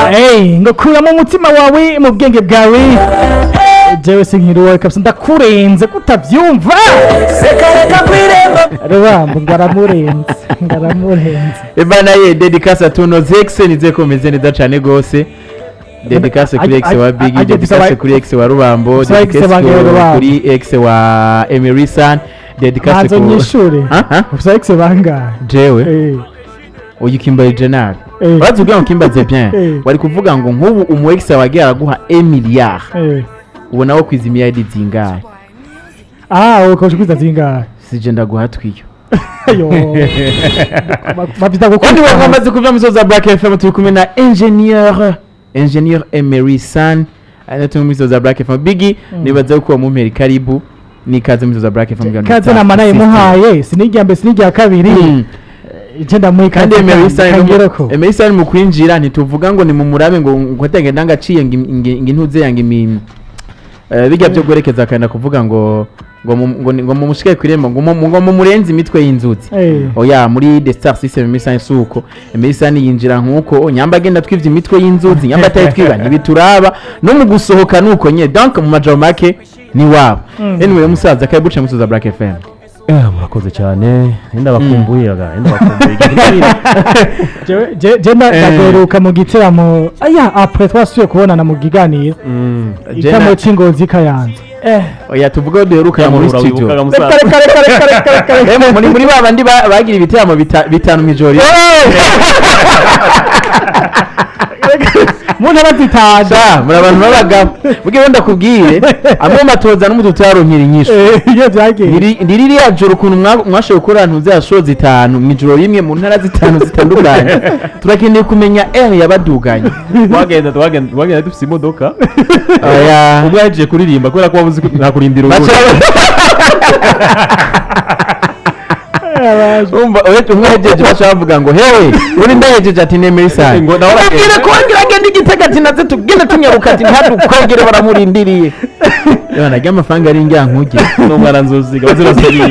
Hey, ngo kuramo umutima wawe mu bwenge bwawe, jewe sinkiri uwawe kabisa, ndakurenze kutavyumva. Rubambo ngo aramurenze, ngo aramurenze. Ebana ye, dédicace à tous nos ex, nizeye ko mumeze neza cane gose. Dédicace kuri ex wa Biggie, dédicace kuri ex wa Rubambo, Dufise ex dédicace bangahe, Rubambo? kuri ex wa Emerysan, dédicace Manzo ku nyishure. Ha? Ha? Ufise ex bangahe? Jewe? Eh. Uyu kimbaye nabi. Eh. Urazi ubwira ngo kimbaze bien. Eh. Wari kuvuga ngo nk'ubu umu ex wawe agiye araguha 1 milliard, ubona wo kwiza imiliyardi zingahe? Ah, ukoje kwiza zingahe? Sije ndaguha twiyo. Yo, bavyita Kandi gukora. wamaze kuva mu za Black FM, turi kumwe na ingénieur Emery San, ari turi muri za Black FM. Biggie, nibaza ko wamumpera karibu nikaze muri za Black FM. Kaze nama nayimuhaye, sinirya mbere, sinirya kabiri. Ije ndamuha Kandi ikaze. Emery San Kangereko. Emery San mu kwinjira ntituvuga ngo ni mu murabe ngo atenge ndangaciye ngo intuze yange imi bijya byo guherekeza akanda kuvuga ngo mumushike kwirembo, ngo mumurenze imitwe y'inzuzi. Oya, muri The Star System Emery San suko Emery San yinjira nkuko nyamba agenda twivye imitwe y'inzuzi, nyamba atari twiba ntibituraba, no mu gusohoka nuko nye. Donc mu majambo make ni wabo. Anyway, musaza, karibu musaza Black FM. Murakoze cyane, ndabakumbuye aga, ndabakumbuye. Je ndaheruka mu gitaramo aya, après twasubiye kubonana mu kiganiro, igitaramo c'Ingozi, Kayanza. Oya, tuvuge ko duheruka muri studio. Reka, reka, reka, reka, reka, reka, reka. Muri ba bandi bagira ibiteramo bitanu mw'ijoro. Mu ntara zitanu. Sha, muri abantu b'abagabo bwe, ndakubwire amwe matoza n'umutu tutaronkera inyishu. Iyo byagiye. Ni ririya joro ukuntu mwashoboye gukora ntuzi show zitanu mw'ijoro rimwe mu ntara zitanu zitandukanye. Turakeneye kumenya R yabaduganye. Twagenda dufise imodoka. Oya. Ubwo yagiye kuririmba kubera ko wabuze nta kurindira ubundi. Umva, uretse umwe ahejeje baca bavuga ngo hewe uri ndahejeje, ati nemeye isani. Ngo nawe aragenda. Ubwire kongera agenda igitega, ati naze tugende tunyaruka, ati ntadukwegere baramurindiriye. Yewe, narya amafaranga ari njyankuge. N'umwana nzoziga bazirasubira.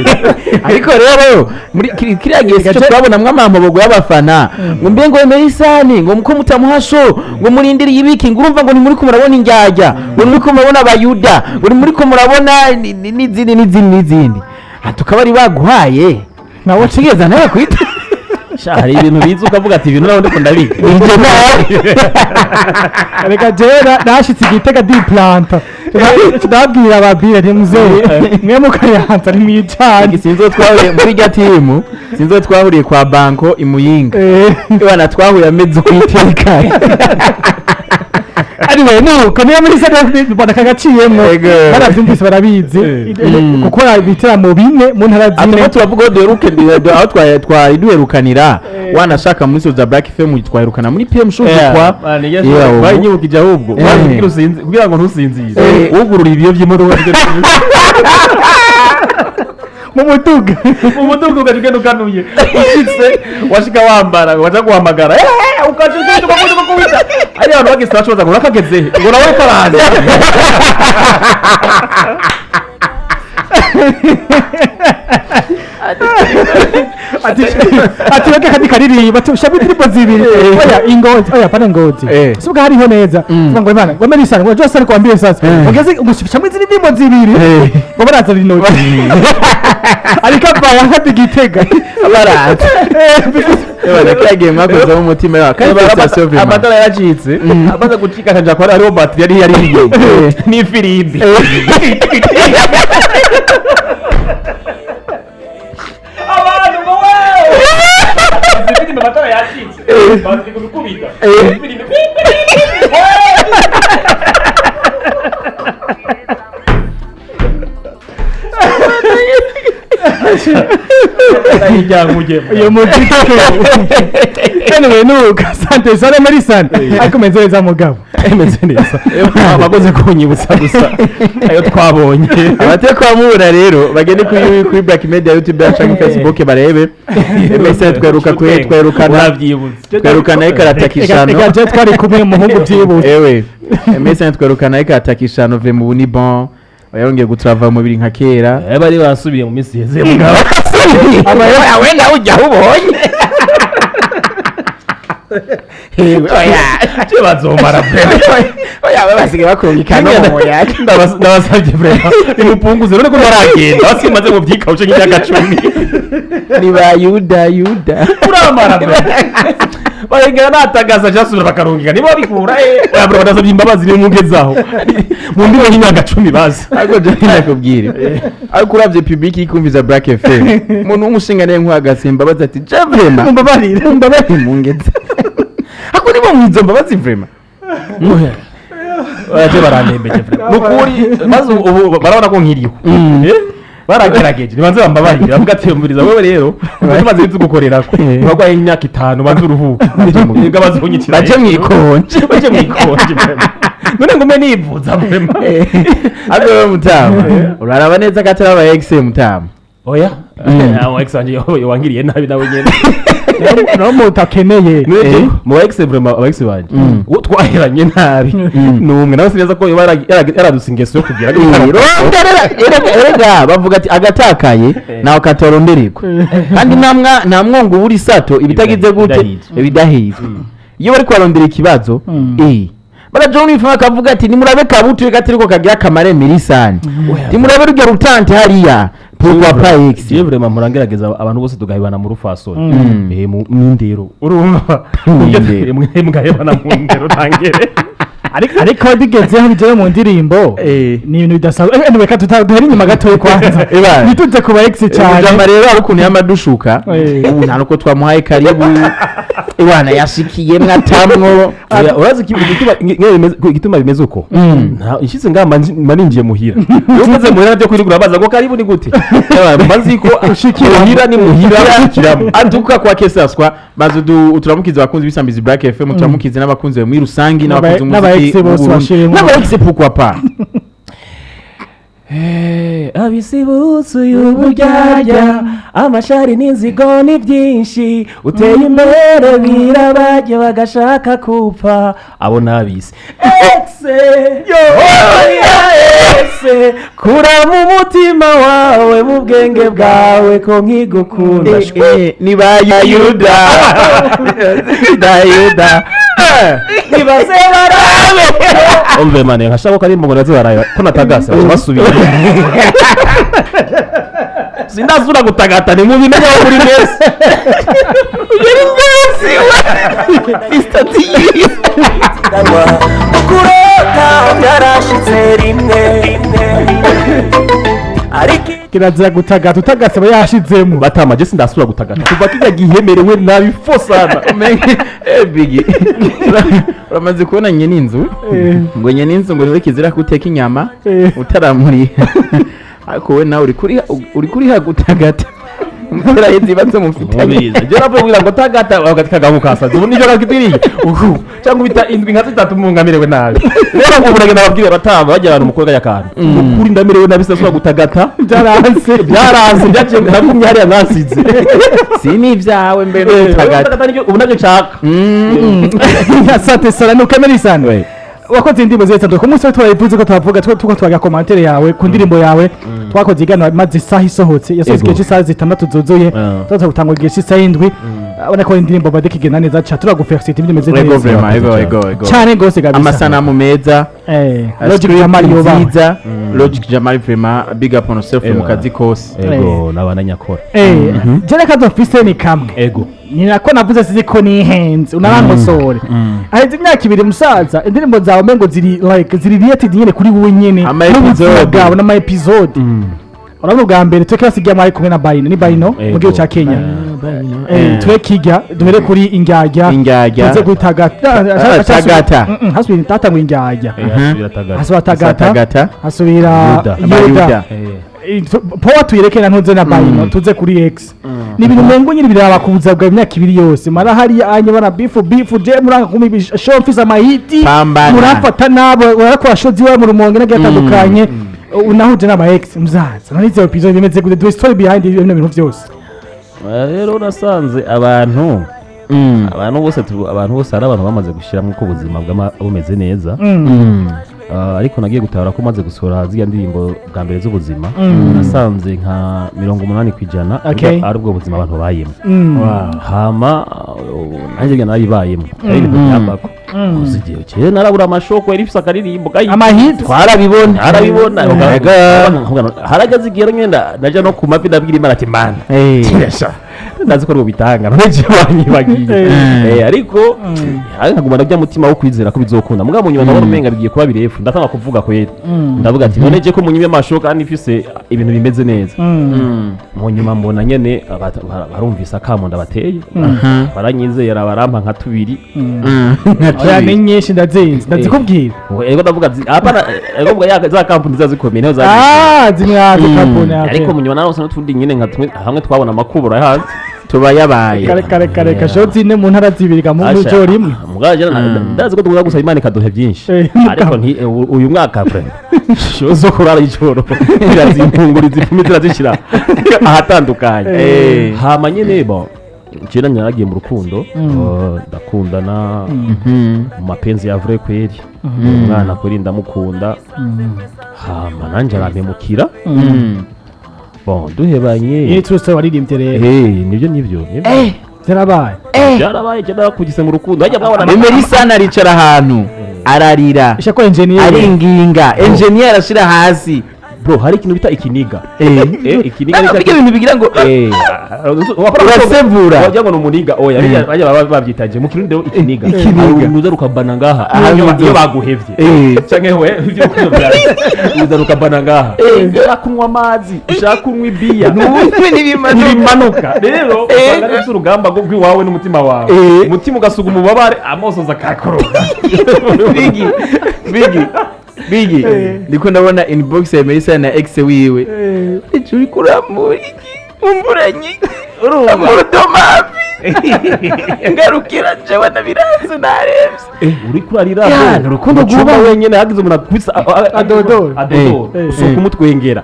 Ariko rero muri kiriya gihe sico twabonamwo amampobogo y'abafana ngo mbe ngo wemeye isani, ngo muko mutamuha show, ngo murindiriye ibiki, ngo urumva ngo ntimuriko murabona indyarya, ngo ntimuriko murabona abayuda, ngo ntimuriko murabona n'izindi n'izindi n'izindi. Ah, tukaba ari baguhaye Nawe ucigeza nawe kwita. Sha, hari ibintu biza ukavuga ati ibintu nawe ndiko ndabiga. Ibyo nawe. Reka, jewe nashitse igitega diplanta, ndabwira ababwira nti muzehe mwe mukayanza ntimwicane. Sinzi uwo twahuriye muri rya timu, sinzi uwo twahuriye kwa banko i Muyinga. Bana twahuye ameze ukwiteka. Anyway, nuko niyo muri sede mbona kagaciyemwo. Ego. Baravyumvise, barabizi. Gukora ibiteramo bine mu ntara Atuma zine. turavuga aho duheruke, aho twari duherukanira, wanashaka muri za Black FM twaherukana muri PM Show kwa Yeah, ubu. Bayinyibukije ahubwo. Kugira ngo ntusinzire, ugurura ibiyo by'imodoka. Mu muduga. Mu muduga ugaca ugenda ukanuye, ushitse washika wambara, waja guhamagara, ugaca ugenda ugakubita ugakubita, ari abantu bageze bacubaza ngo urakageze he, ngo nawe karaza. Ati reka kandi karirimba, ati ushaka indirimbo zibiri, oya Ingozi, oya pana Ngozi. Sibuka hariho neza. Tuvuga ngo Imana ngo Melissa ngo Jose ariko wambie sasa ugeze gushaka izindi ndirimbo zibiri, ngo baraza intoki ariko avaya hadi Gitega. Baraza. Ebana, kiriya gihe mwakozeho umutima yawe kandi félicitations vraiment. Amatara yaracitse, amaze gucika akaja kwa hariho batiri yari yariye n'ifirimbi. Abantu ngo wewe ifirimbi, amatara yacitse, batiri kubikubita ifirimbi. Uyu muziki, anyway, nuko asante sana Melissa, ariko meze neza mugabo. Emeze neza, abakoze kunyibutsa gusa ayo twabonye. Abatekwamura rero bagende kuri Black Media YouTube canke Facebook barebe MSN tweruka kuri twerukana Urabyibutse. twerukana ariko arataka ishano. Eka je twari kumwe muhungu byibutse. Ewe MSN twerukana ariko arataka ishano, vraiment ubu ni bon, yarongeye gutrava umubiri nka kera. Bari basubiye mu minsi iheze mugabo. We nawe ujya aho ubonye. Je bazomara vraiment. Oya, basigaye bakurungikana no mu muyaga. Ndabasabye vraiment nimupunguze, none ko ntaragenda basimaze mu byikawushe nk'imyaka 10. Ni ba Yuda Yuda. Uramara vraiment, barengera natagaza cyasubira bakarungika niba babikura. Oya bro, ndasabye imbabazi, nimungezaho mu ndimi nk'imyaka 10 bazi. Ariko je ndakubwira, ariko uravye public ikumviza Black FM, umuntu w'umushinga niwe nkuhagaze imbabazi ati: "Je vraiment Mumbabarire. Mumbabarire mungeze." Ariko nibo mwizo mbabazi vraiment. Oya, je barandembeje vraiment, nukuri maze ubu barabona ko nkiriho. Baragerageje, nibanze bambabarire, bavuga ati: "Umviriza wewe rero, tumaze tugukorerako urarwaye imyaka 5, banze uruhuke." Nibwo bazonyikira. Baje mwikonje. Baje mwikonje vraiment. None ngume nivuza vraiment. Ariko wewe mutama, uraraba neza ko atari aba ex, mutama. Oya, abo ex wanje wangiriye nabi nawe nyene. No mutakeneye. Mu ba ex vraiment, aba ex banje uwo twaheranye nabi numwe nawe sineza ko yoba yaradutse ingeso yo kugira. Ronderera, erega bavuga ati agatakaye nawe katarondererwa, kandi nta mwongo ubura isato ibitagize gute? Ibidahizwe. Ibidahizwe. Iyo bari kubarondera ikibazo, baraja muri ifa bakavuga ati: "Nimurabe kabutu gatiriko kagira kamare mirisani, nimurabe rujya rutante hariya." Pourquoi pas ex? Jewe vraiment murangerageza abantu bose tugahebana mu rufasoni, mu ndero, urumva? Mu ndero. Mwe mugahebana mu ndero ntangere. Ariko bigezeho bijyayo mu ndirimbo, ni ibintu bidasanzwe. Anyway, reka duhere inyuma gatoya kwanza. Ebana. Ntitujye ku ba ex cyane. Mujama rero hari ukuntu yamadushuka. Ubu nta nuko twamuhaye karibu, iwana yashikiye mwatamwo. Oya, urazi igituma bimeze uko? Nta ishize ngaha mba ninjiye muhira. Iyo ugeze muhira byo kwirigura baza ngo karibu ni gute? Mba nzi ko muhira ni muhira, ushikiramo. Antuka kwa kesaswa baza uturamukize abakunzi b'isambizi Black FM, uturamukize n'abakunzi muri rusangi, n'abakunzi N'aba b'umuziki ex bose w'u Burundi. bashiremo. N'aba ex, pourquoi pas. Abisi buzuye uburyarya, amashari n'inzigo ni byinshi, uteye imbere birabajya bagashaka kupfa, abo n'abisi ex ex, kura mu mutima wawe, mu bwenge bwawe ko nkigukunda. Ni ba Yuda da Yuda. Nibaze barabe umve mane nkashaka ko ari mu ngo barabe ko natagase basubira, sindasubira gutagata, ni mubimenye aho muri mwese. Ugera ingozi isitati. Kurota byarashitse rimwe ariko Kirazira gutagata, utagase aba yashizemo. Batama, je sindasubira gutagata kuva kijya gihemerewe nabi fo sana. Bigi, uramaze kubona nyene inzu ngo nyene inzu ngo niwe kizira kuteka inyama utaramuriha, ariko wowe nawe uri kuriha gutagata mutarahize ibibazo mufitanye. Mubizi je navuye kugira ngo tagata bagati kagamu kasaze ubu nivyo gakitiriye uhu cyangwa bita indwi nka zitatu mu ngamerewe nabi. Rero ngo buragenda babwire batama bajya abantu mukobwa y'akantu ukuri, ndamerewe nabi, sasubira gutagata. Byaranse. Byaranze, byaciye, ndagumye hariya mwasize. Si n'ibyawe mbere no gutagata. Gutagata nibyo ubu nabyo nshaka. Asante sana, nuko Emery wakoze indirimbo zigiye zitandukanye. Ku munsi we twabivuze ko twavuga tuko twaga commentaire yawe ku ndirimbo yawe twakoze iganiro, maze isaha isohotse yasohotse igihe cy'isaha 6 zuzuye, tuza gutangwa igihe cy'isaha 7. Urabona ko indirimbo bade kigenda neza cyane, turagufelicite, ibintu bimeze Ego neza. Vraiment, ego ego ego. Cyane gose kabisa. Amasanamu meza. Logic Script Jamal yoba nziza. Logic Jamal, vraiment big up on yourself mu Eba. kazi kose. Ego, nabana nyakora. Je reka dufise ni kamwe. Ego. Ni nako navuze, sizi ko nihenze, unarangosore. Aheze imyaka 2 musaza, indirimbo zawe mengo ziri like ziri related nyene kuri wowe nyene Ama n'ubuzima episode. bwawe n'ama episode. Urabona ubwa mbere twe classic mwari kumwe na Bayino, ni Bayino mu gihugu cya Kenya. Twe kijya duhere kuri indyarya. Indyarya. Tuze kuri tagata. Tagata. Hasubira tatangwa indyarya, hasubira tagata, Tagata. hasubira Yuda. Yuda. Yuda. Power tuyireke na ntuze na Bayino, tuze kuri X. Ni ibintu mengo nyine biraba ku buzima bwawe imyaka 2 yose mara hariya anye bana bifu bifu, je muranga kumi show mfise amahiti. Pambana. Murafata nabo urakora show ziwe mu Rumonge n'agiye atandukanye, unahuje n'aba ex muzaza. None izo episode bimeze gute? Do story behind ibyo bintu byose. Rero nasanze abantu abantu bose hari abantu bamaze gushyiramo ko ubuzima bumeze neza. Ariko nagiye gutahura ko maze gusohora ziriya ndirimbo bwa mbere z'ubuzima, nasanze nka 80% ari ubwo buzima abantu babayemo. Hama nanjye bwa narabibayemo, ari ibintu byambako. Gusa igihe kera narabura amashoko yari ifise akaririmbo gayi. Amahit. Twarabibona. Narabibona. Harageze igihe ngenda naja no ku mavi, ndabwira Imana ati: "Mana, kirasha ndazi ko bitanga, none je wanyibagiye?" Ariko nkaguma ndabya mutima wo kwizera ko bizokunda. Mugabo mu nyuma ndabona umenga bigiye kuba birefu, ndatanga kuvuga ko yera, ndavuga ati: "None je ko munyime amasho kandi mfise ibintu bimeze neza?" Mu nyuma mbona nyene barumvise akamo ndabateye, baranyizera, barampa nka tubiri. Oya, ni nyinshi, ndazinzi, ndazikubwira. Ego, ndavuga apana, ego mvuga za kampuni ziba zikomeye niho zagiye. Ah, zimwe zikabona. Ariko mu nyuma naronse n'utundi nyene nka tumwe hamwe twabona amakuburo hanze. Tuba yabaye. Kare kare kare kasho zine mu ntara zibiri ga mu joro rimwe. Mugabo je ndazi ko dukunda gusaba Imana ikaduha byinshi. Ariko nti uyu mwaka pre show zo kurara ijoro irazimpungura, izipfumi zirazishira ahatandukanye. Hama nyene bo je nanye naragiye mu rukundo, ndakundana mu mapenzi ya vrai kweri, umwana kweri ndamukunda, hama nanje arampemukira. Bon, duhebanye. Iyi true story waririmbye rero? Nibyo, nibyo. Byarabaye. Byarabaye. Je narakugise mu rukundo hajya mwabona. Emerisana aricara ahantu ararira. Ishako engineer. Aringinga engineer arashira hasi. Bro, hari ikintu bita ikiniga. Ikiniga ni Ntabwo ibintu bigira ngo urasevura. Wagira ngo ni umuniga. Oya, bijya baba babyitaje mu Kirundi rero ikiniga. Ikiniga. Hari uruza rukabana ngaha iyo baguhevye canke we iby'urukundo byawe, uruza rukabana ngaha, ushaka kunywa amazi, ushaka kunywa ibiya, ntunywe n'ibimanuka. Ntibimanuka. Rero usanga ari urugamba rwo rw'iwawe n'umutima wawe. Umutima ugasuga umubabare, amosozi akakoroga. Bigi bigi bigi, ndiko ndabona inbox ya Melissa na ex wiwe. Ico uri kuramura iki umburanye Urumva? Amurudomavi ngarukira jewe ndabiranze narevye. Uri kurarira. Ya, bro. ni urukundo Mu cyumba rwubaha. wenyine hagize umuntu akubisa Adodora. Adodora, usohoka umutwengera.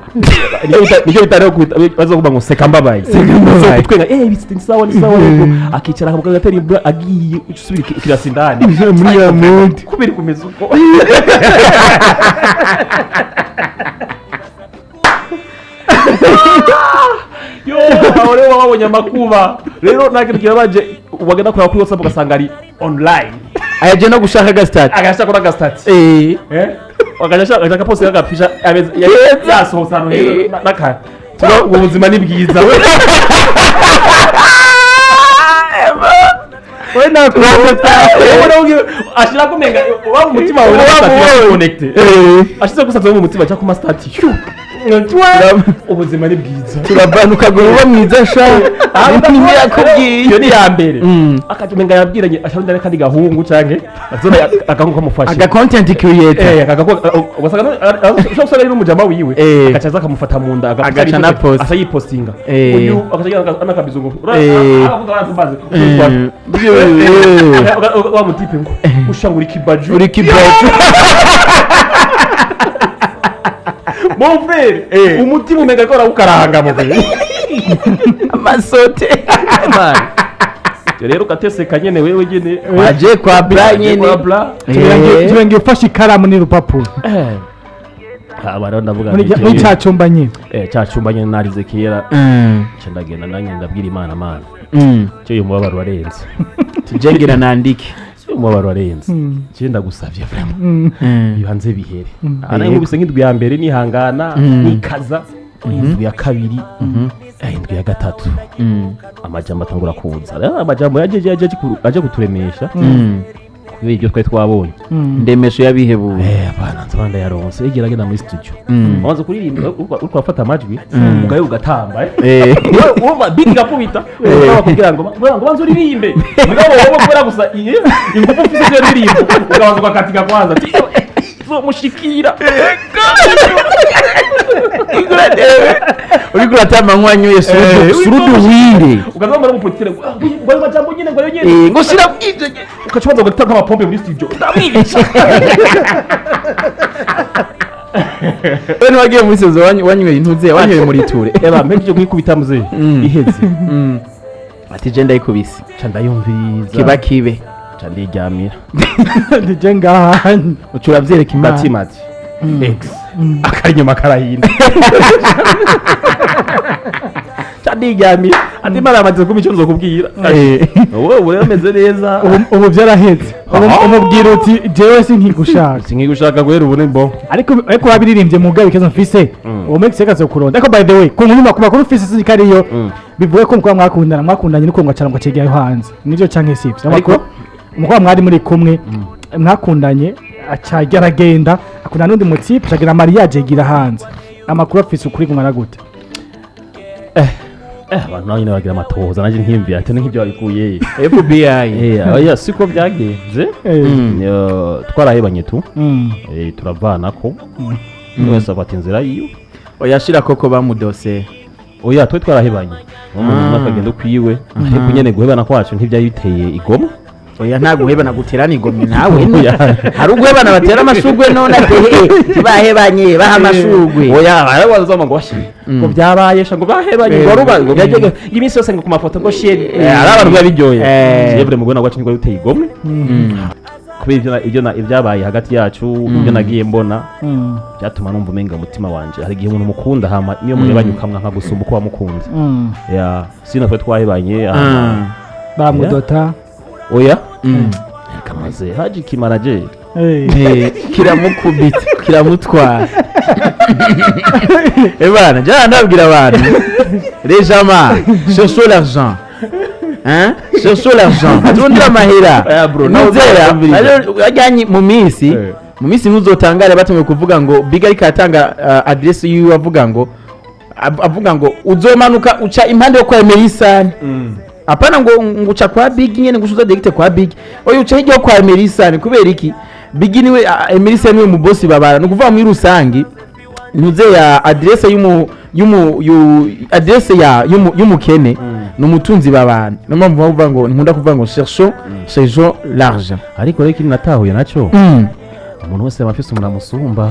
Nibyo bita rero baza kuvuga ngo seka mbabaye. Mbabaye. Usohoka utwenga, ni sawa, ni sawa. Yego, akicara akavuga agatera imbura agiye usubira ikirasi indani. Muri ya mood. Kubera kumeze uko. Yo, aho rero wabonye amakuba rero nta kintu kibabaje wagenda kureba kuri WhatsApp ugasanga ari online. Ayaje no gushaka agasitati. Agashaka kuri agasitati. Agashaka agashaka post agapisha yasohotse ahantu heza n'aka tuba ubwo buzima ni bwiza. We nakubona. Ashira kumenga wa umutima wawe Wa connecté, ashize gusaza mu mutima cyangwa ku masitati, ubuzima ni bwiza. Turabanuka ngo uba mwiza sha, nimwe yakubwiye. Iyo ni iya mbere. Akatumenga yabwiranye ashobora n'akandi gahungu canke azona agahungu kamufashe. Aga content creator. Akagako ugasanga ushobora gusanga ari n'umujama wiwe. Agaca aza akamufata mu nda. Agaca na post. Aca yipostinga. Uyu agaca agira n'akabizungu. Abakunda bazi. Wa mutipe ngo ushanga uri kibaju. Uri kibaju. Mon frère, umutima umenga ko arawukaranga mu frère. Amasote man. Rero ugateseka nyene wewe nyene. Waje kwa bra nyene. Kwa bra. Turangiye ufashe ikaramu n'urupapuro. Aba rero ndavuga muri cya cyumba nyine. Cya cyumba nyene narize kera. Nca ndagenda nanjye ndabwira Imana: "Mana, cyo uyu mubabaro warenze." Tujengira nandike. Uyu mubabaro warenze, cyo ndagusavye vraiment, bibanze bihere. Ana nkubise nk'indwi ya mbere nihangana, nikaza indwi ya kabiri, indwi ya gatatu, amajambo atangura kuza. Rero amajambo yaje aje kuturemesha kubera ibyo twari twabonye. Ndemesho y'abihebuye. Abana nzaba ndayaronse egera agenda muri studio, abanza kuririmba, uriko urafata amajwi ugaye ugatamba. Urumva beat igakubita, urumva bakubwira ngo banza uririmbe, mugabo wowe kubera gusa ingufu ufise z'iyo ndirimbo ukabanza ugakatika kwanza ati izomushikira. Uriko uratamba nk'uwanyoye surudu wire. Ukaza wambara umupolitire ngo ayo majambo nyene ngo ayo nyene. Ngo shira bwije. Ugaca ubanza ugata nk'amapompe muri studio, ndamwica. We ntiwagiye muri sezo wanyweye intuze, wanyweye muri ture. Eba mpejeje kuyikubita muzehe, iheze. Ati je ndayikubise. Ca ndayumviriza. Kiba kibe. Ca ndiryamira. Ndije ngaha. Uca uravyereka Imana. Ndatima ati ex akari inyuma karahinda. Ca ndiryamira ati Imana yamaze kumpa icyo nzokubwira. Wowe rero ameze neza. Ubu byaraheze. Ubu umubwira uti jewe sinkigushaka. Sinkigushaka guhera ubu ni bo. Ariko wabiririmbye mu gabe ikibazo mfise, uwo muri giseka kuronda. Ariko by the way, ku nkuru, ku makuru mfise sinzi ko ariyo, bivuga ko umukobwa mwakundana, mwakundanye nuko ngo acara ngo acegerayo hanze, nivyo canke sivyo? Ariko? Amakuru umukobwa mwari muri kumwe, mwakundanye, aca aragenda akundana n'undi mutipe, acagira mariage yigira hanze. Amakuru afise ukuri kumara gute? Abantu nabo nyine bagira amatohoza, nanjye ntiyumvira ati nk'ibyo babikuye. FBI. Oya, siko byagenze. Twarahebanye tu. Turavana ko umwe wese afata inzira yiwe. Oya, shira koko bamudose. Oya, twe twarahebanye, umuntu umwe akagenda ukwiwe, ariko nyene guhebana kwacu ntibyari biteye igomwe. Oya, nta guhebana guterana igomwe nawe. Oya. Hari uguhebana batera amashugwe, none ati bahebanye baha amashugwe. Oya, arabaza ngo washe ngo byabaye sha, ngo bahebanye, ngo ruba ngo byajyaga iminsi yose ngo ku mafoto ngo chéri. Ari abantu biba biryoye. Yevure mu guhebana kwacu ntikwari guteye igomwe kubera ibyo ibyabaye hagati yacu, ibyo nagiye mbona byatuma numva umenga umutima wanje, hari igihe umuntu mukunda hama niyo murebanye ukamwa nka gusumba uko wamukunze. Ya sino twe twahebanye hama. Baramudota. Oya, kamaze haji kimaraje. Kiramukubita kiramutwara. Ebana jana ndabwira abantu, rejama, cherchons l'argent, hein, cherchons l'argent, turondera amahera. Oya, bro, nawe nuzera uzayumviriza. Ajyanye mu minsi mu minsi ntuzotangare batumwe kuvuga ngo Big ariko aratanga adresse yiwe, avuga ngo avuga ngo uzomanuka uca impande yo kwa Emerisane. Apana ngo uca kwa Big nyene, ngo uza direct kwa Big. Oya, uca hirya yo kwa Emerisane. Kubera iki? Big niwe Emerisane niwe mu boss babara. Ni ukuvuga muri rusangi ntuze ya adresse y'umu adresse ya y'umukene ni umutunzi babana. Niyo mpamvu bavuga ngo nkunda kuvuga ngo cherchons l'argent. Ariko rero ikindi natahuye nacyo, umuntu wese aba afise umuntu amusumba.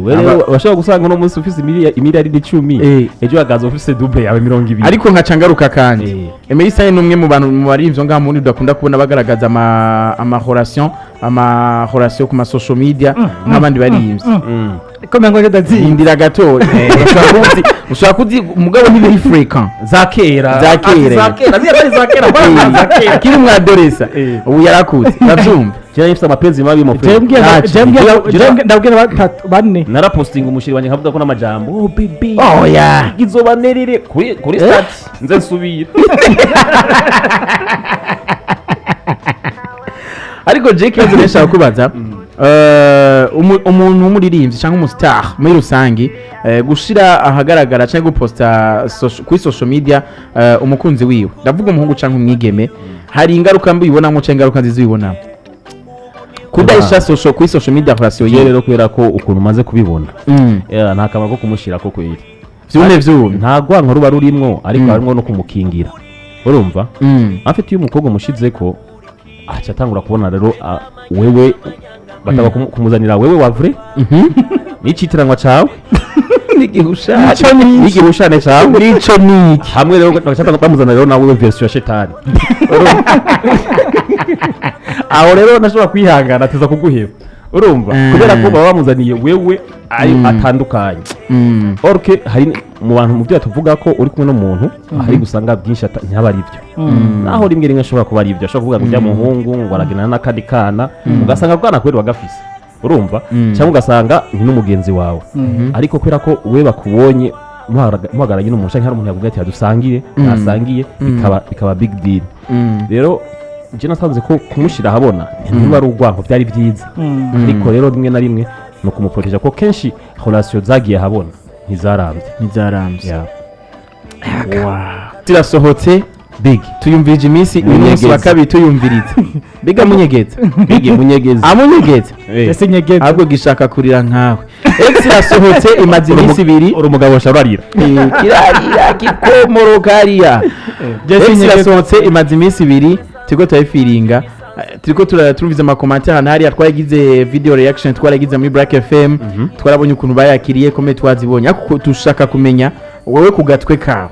Wewe urashobora gusanga uno munsi ufise imiliyaridi 10, ejo hakaza ufise double yawe 20. Ariko nkaca ngaruka kandi. Emery ni umwe mu bantu mu barivyo ngaha muri udakunda kubona bagaragaza ama relation ku ma social media nk'abandi barivyo. Ko mengo ndazi. Hindira gato, ushobora kuzi umugabo ntibiri fréquent. Za kera. Za kera. Za kera, ziriya zari za kera, bana, za kera. Akiri umwadoresa, ubu yarakuze, urabyumva. Kera ifite amapenzi mabi mu Jewe mbwira Ntacyo. jewe mbwira ndabwira batatu bane. Narapostinga umushiri wanjye nkavuga ko n'amajambo oh baby oya izoba nerere kuri statut nze nsubira. Ariko je ikibazo nashaka kubaza, umuntu w'umuririmbyi cyangwa umustar muri rusangi, gushira ahagaragara cyangwa guposta kuri social media umukunzi wiwe, ndavuga umuhungu cyangwa umwigeme, hari ingaruka mbi ubibonamo cyangwa ingaruka nziza ubibonamo kudahisha social kuri social media relation Yewe yiwe? rero, kubera ko ukuntu umaze kubibona, nta kamaro ko kumushyira ko kweri. Vyumye vyumye. Nta rwanko ruba rurimwo, ariko harimwo no kumukingira, urumva? Afite iyo umukobwa umushize ko aca atangura kubona rero wewe bataba kumuzanira wewe wa vrai n'icitiranwa cawe N'igihushane. n'igihushane cawe. Nico niki. Hamwe rero bagaca bamuzanira rero nawe version ya shetani. Urumva? Aho rero ntashobora kwihangana, ateza kuguheba, urumva? Kubera ko baba bamuzaniye wewe ari atandukanye. Orke hari mu bantu mu byo tuvuga ko uri kumwe n'umuntu hari gusanga byinshi ntihaba ari byo, naho rimwe rimwe ashobora kuba ari ibyo, ashobora kuvuga ngo ujya muhungu ngo aragendana n'akandi kana, ugasanga bwana kweri wagafise, urumva? Cyangwa ugasanga ni n'umugenzi wawe, ariko kubera ko we bakubonye muhagararanye n'umuntu, cyangwa hari umuntu yavuga ati dusangire, mwasangiye, bikaba big deal. Rero njye nasanze ko kumushyira ahabona ntibiba ari urwango, byari byiza, ariko rero rimwe na rimwe ni ukumuproteja ko kenshi relation zagiye ahabona ntizarambye. Ntizarambye. Yeah. Tirasohotse Big tuyumvirije iminsi uyu munsi wa Munyegezi. kabiri tuyumvirize biga munyegeza. Big munyegezi. Amunyegeza. Ese nyegeza. Ahubwo gishaka kurira nkawe. Ex irasohotse imaze iminsi 2. Uri umugabo shararira. Kirarira kikomoroka hariya. Jesse Ex nyegeza. irasohotse imaze iminsi 2, turiko turayifiringa. Turiko turumviza amakomantere ahantu hariya. Twaragize video reaction, twaragize muri Black FM, twarabonye ukuntu bayakiriye kome, twazibonye. Ariko dushaka kumenya wowe ku gatwe kawe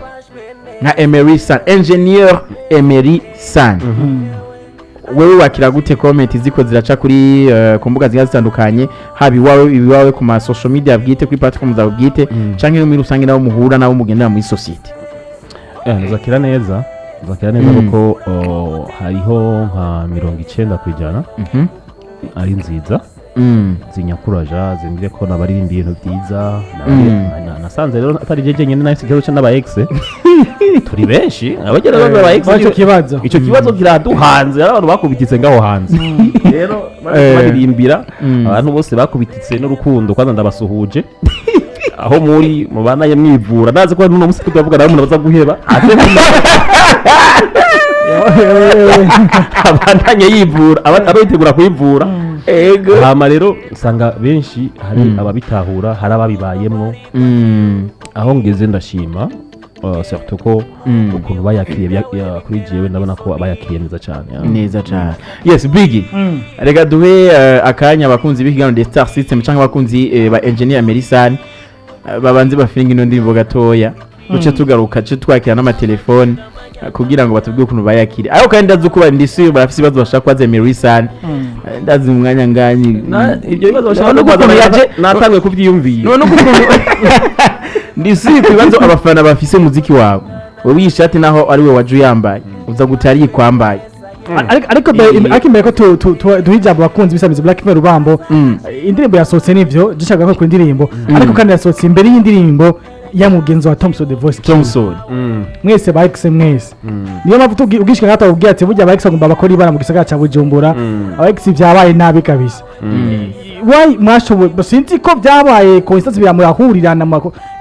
nka Emery San, engineer Emery San. Wewe wakira gute comment ziko ziraca kuri ku mbuga zigiye zitandukanye, haba iwawe ku ma social media bwite, kuri platform zawe bwite, canke muri rusange nabo muhura nabo mugendera muri society? Nzakira neza, nzakira neza, kuko hariho nka 90% ari nziza, zinyakuraja, zimbwire ko nabaririmba ibintu byiza. Nasanze rero atari je jenyine nahise ikibazo n'aba ex, turi benshi abagera baba ex. Icyo kibazo. Icyo kibazo kiraduhanze. Hari abantu bakubititse ngaho hanze rero baririmbira abantu bose bakubititse n'urukundo. Kwanza ndabasuhuje aho muri mubanaye mwivura. Ndazi ko n'uno musi tukavuga nawe umuntu baza guheba ate abandanye yivura, aba yitegura kwivura. Hama rero usanga benshi hari ababitahura, hari ababibayemwo. Aho ngeze ndashima, surtout ko ukuntu bayakiriye kuri jewe ndabona ko bayakiriye neza cyane, ya. Neza cyane. Yes, Big, reka duhe akanya abakunzi b'ikiganiro The Star System cyangwa abakunzi ba Engineer Merisan, babanze bafiringa ino ndirimbo gatoya, duce tugaruka, duce twakira n'amatelefone kugira ngo batubwire ukuntu bayakire. Ariko kandi ndazi uko ndisi barafise ibibazo bashaka kubaza Merisan. Ndazi mu mwanya nganyi Ibyo bibazo bashaka None kubaza ukuntu yaje natanguye kubyiyumvira. None ukuntu ndisi ku bibazo abafana bafise umuziki wawe, wowe iyi shati naho ari we waje uyambaye, uza gutari yikwambaye. Ariko imbere ko duha ijambo abakunzi b'isamizi Black Female Rubambo, indirimbo yasohotse nivyo dushaka ko ku ndirimbo, ariko kandi yasohotse imbere y'indirimbo ya mugenzi wa Thompson The Voice King. Thompson. Mwese ba ex mwese, niyo mpamvu ubwishwe nkata ubwira ati burya aba ex bagomba bakora ibara mu gisagara ca Bujumbura. Aba ex byabaye nabi kabisa. Why mwashoboye? Sinzi ko byabaye coincidence, biramurahurirana.